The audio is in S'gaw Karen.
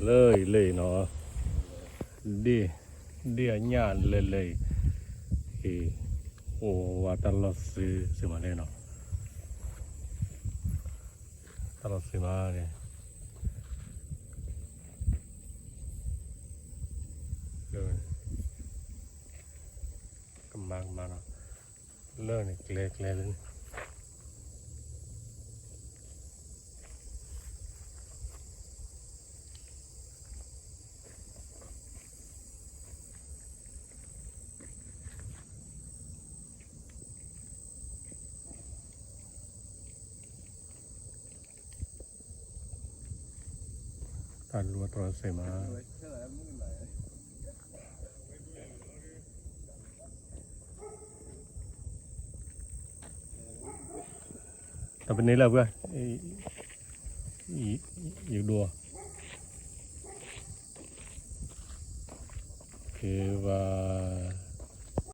လၢအံၤလၢအံၤနီၤ, ဒ့ၣ်, ဒ့ၣ်အညၣ်လၢလၢအံၤ, အံၤ, အိၣ်ဝဲတၢ်လီၢ်စုစ့ၢ်မးန့ၣ်နီၤ, တၢ်လီၢ်စုမးန့ၣ်, ကမၤကမၤနီၤ, လၢန့ၣ်ကျဲကျဲလၢ တၢ်လူၤအတြီစ့ၢ်မး, တၢ်ပန့ၢ်လၢပှၤ, ယဒိး, က့ၤဘၣ်